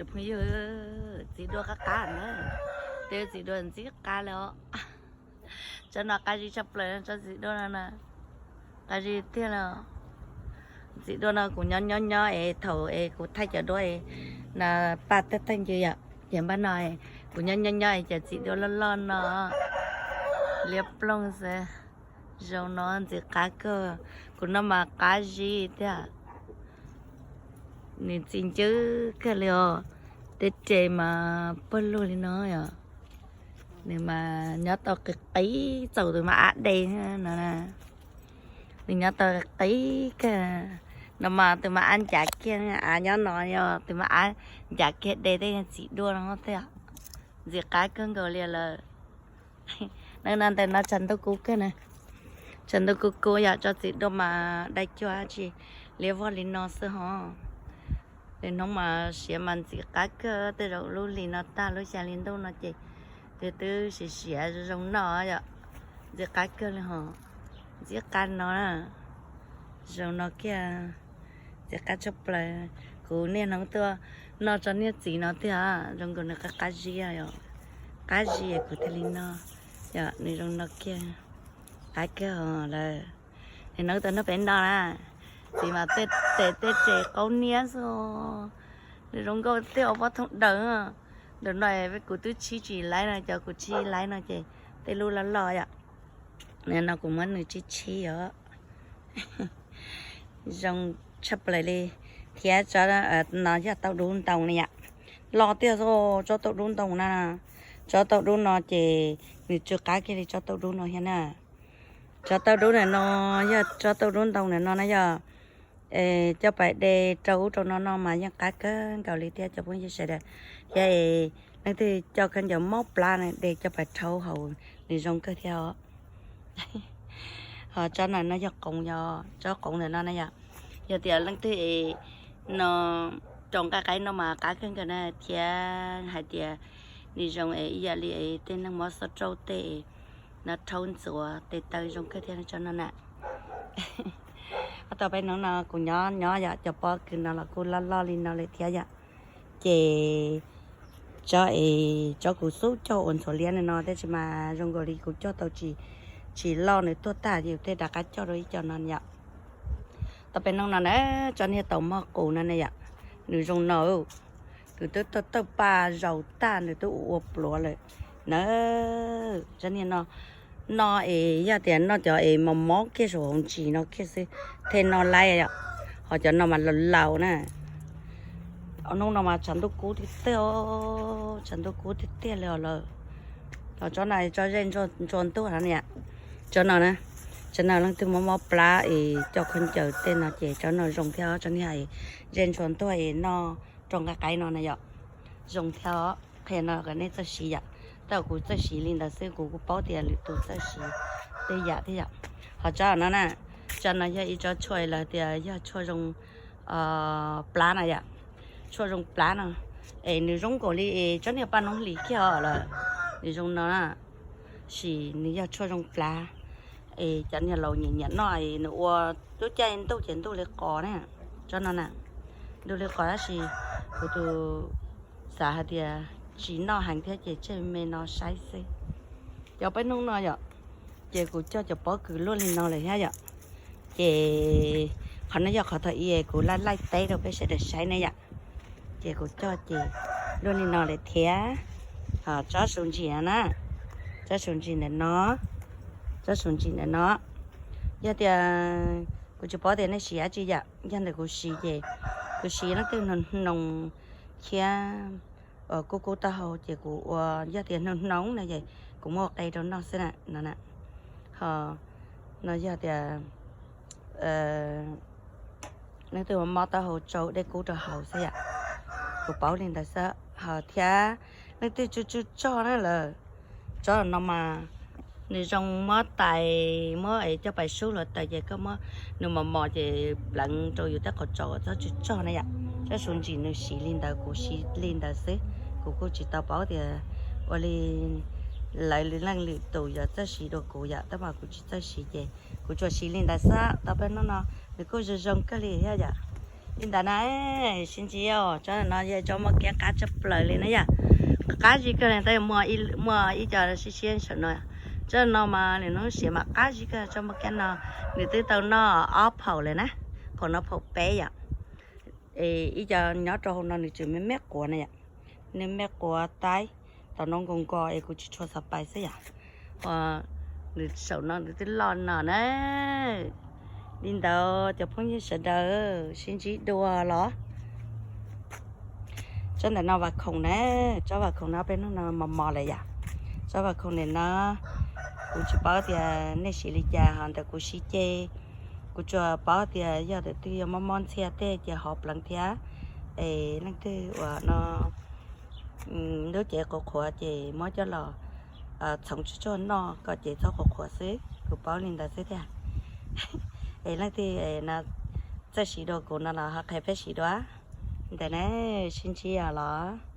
Phooj ywg, txiv duaj qab qab na, tej txiv duaj ntxim qab li os. Tsob no qab zib tshaj plaws, tsob txiv duaj no na, qab zib tiag li. Txiv duaj no kuv nyob nyob nyob es thaum es kuv thaij cov duab na, paj tag tag ncw yom, ces npaj no kuv nyob nyob nyob es cov txiv duaj loj loj no liab ploog xwb. Zoo no ntxim qab kawg, kuv noj mas qab zib tiag. Nws txi ncw kawg li os, tej res mas pawg lug li no yom. Nws mas nyob tau qis qis, txaus tus mas ab de no. Nws nyob tau qis kawg no mas tus mas ab ncav kiag, av nyob no yog tus mas ab ncav kiag de tej txiv duaj no thiab. Ntxim qab kawg nkaus li lawm. Hnub no ntawm no tshav ntuj kub kawg na, tshav ntuj kub kub yom, tsob txiv duaj mas dai cuag dab tsi liab vog li no xwb hos. Lwm hnub mas siav mas ntxim qab kawg, tej zaum lub hlis no tag lub xya hli ntuj no ces twb twb siav siav zoo noj yom. Ntxim qab kawg li hos, ntxim qab no na. Zoo no kiag, ntxim qab tshaj plaws. Kuv niaj hnub tuaj noj tsob niag txiv no tiag, zoo nkaus nws qab qab zib yom. Qab zib kuv thiaj li noj yom, nws zoo no kiag. Qab kawg hos lawm. Niaj hnub tuaj noj peb no na, txiv mas tej tes tej tes qaub niab xwb. Nws zoo nkauj tej ua pob thooj daws. Ntawm no kuv twb tshib tsis laib no, cov kuv tshib laib no ces tej lub loj loj yom. No kuv muab nws tshib tshib os. Zoo tshaj plaws li. Thiab tsob no yog tauj dub ntoo ne yom. Loj tiag xwb tsob tauj dub ntoo na. Tsob tauj dub no ces nws tsw qab kiag li tsob tauj dub no thiab na. Tsob tauj dub ntawm no yog tsob tauj dub ntoo ntawm no na yog coj pais de rau ub rau no no mas yeej qab kawg nkaus li thiab cov phooj ywg sawv daws. Thiab leej twg coj khaub ncaws mob plab na de coj pais rhaub haus nws zoo kawg thiab os. Ho tsob no no yog qoov, yog tsob qoov ntawm no na yom. Yog tias leej twg es no rau nqaij qaib no mas qab kawg nkaus na, thiab hais tias nws zoo es ib yam li es tej neeg mob xob rauj tej no rhaub ntxuav tes taw zoo kawg thiab tsob no na. Tau peb hnub no kuv nyob nyob yom, cov pob kws no los kuj loj loj li no lawm thiab yom. Ces tsob es tsob kuv xub coj ua ntxhuav liab no no tab sis mas zoo nkaus li kuv coj tau tsis, tsis loj, nws tuag tag ces kuv thiaj rov qab coj rau ib co no yom. Tau peb hnub no na, tsob niag tau mog qus no ne yom, nws zoo no, kuv twb tau tawj paj zaus tag nws twb ua ua pluav lawm na. Tsob niag no, no es yog tias noj cov es mos mos kiag saum hauv ntsis no kiag xwb thiaj noj laib yom, ho cov no mas laus laus na. Hnub no mas tshav ntuj kub tiag tiag, tshav ntuj kub tiag tiag li os lawm. Ho tsob no tsob zej ntsuag ntuag no ne, tsob no na, tsob no leej twg mob mob plab es coj khaub ncaws tej no ces tsob no zoo thiab, tsob niag zej ntsuag ntuag es noj rau nqaij qaib no na yom, zoo thiab. Qhia no kom nej txawj siv yom, tab kuv txawj siv li ntawd xwb, kuv kuj paub tias lwm tus txawj siv tej yam thiab yom. Ho tsob no na, tsob no yog ib tsob tshuaj lawv tias yog tshuaj zoo plab no yom, tshuaj zoo plab no, es nws zoo nkaus li es tsob niag paj noob hlis kiag lawm, nws zoo no na, sis nws yog tshuaj zoo plab. Es cov niag laus nyiam nyiam noj es nws ua lub caij ntuj ces ntuj li qos na, tsob no na, ntuj li qos tab sis kuv tus xav hais tias tsis noj heev thiab ces tseg me no saib xwb. Cov peb hnub no yom, ces kuv coj cov pob kws luaj li no lawm thiab yom. Ces qhov no yog qhov thaum ub kuv laij laij teb rau peb sawv daws saib ne yom. Ces kuv coj ces luaj li no lawm thiab. Tsob su ntsis na, tsob su ntsis ntawm no, tsob su ntsis ntawm no. Yog tias kuv tsis paub tias nej siv dab tsi yom, yog ntawm kuv siv ces kuv siv leej twg hnoos hnoos thiab kub kub taub hau ces kuv ua, yog tias hnoos hnoos no ces kuv muab ua qe rau noj xwb na no. Ho no yog tias leej twg mob taub hau tsau dej kub rau haus xwb yom, kuv paub li ntawd xwb. Ho thiab leej twg tsw tsw tsog na lawm, tsob no mas nws zoo muab tais, muab es coj pais sub hluav taws ces koj muab nws mos mos ces pleev rau yus tej qhov tsaus txhob tsw tsog na yom. Tsob su ntsis nws siv li ntawd, kuv siv li ntawd xwb, kuv kuj tsis tau paub tias ua li lawv leej lwm tus yuav txawj siv dua kuv yom, tab mas kuv tsis txawj siv ces kuv tsuas siv li ntawd xwb. Tau peb hnub no nws kuj zoo zoo kawg li thiab yom. Li ntawd na, sib ntsib os, tsob no yog tsob maj kiab qab tshaj plaws li na yom. Qab zib kawg li, tab muaj ib co siab siab saum no. Tsob no mas nws hnub siav mas qab zib kawg, tsob maj kiab no nws twb tau noj ob phaum lawm na, phaum no phaum peb yom. Es ib co nyob rau hauv no nws tseem me me quav na yom, nws me quav taib, tom no nkaus nkaus es kuv tsis tshua xav pais xwb yom. Nws saum no nws twb loj no na. Li ntawd cov phooj ywg sawv daws sib ntsib dua los. Tsob ntawm no vas khoom na, tsob vas khoom no peb hnub no mos mos lawm yom. Tsob vas khoom ntawm no kuv tsis paub tias nej siv li cas, ho ntawm kuv siv ces kuv tsuas paub tias yog tus twg yog mob mob ntxhias tej ces hov pleev thiab. Es leej twg uas no lub cev qhuav qhuav ces muab coj los txhoov tsuag tsuag noj kom cev txhob qhuav qhuav xwb, kuv paub li ntawd xwb thiab. Es leej twg no txawj siv dua kuv no los ho qhia peb siv dua. Ntawm na, sib ntsib os los.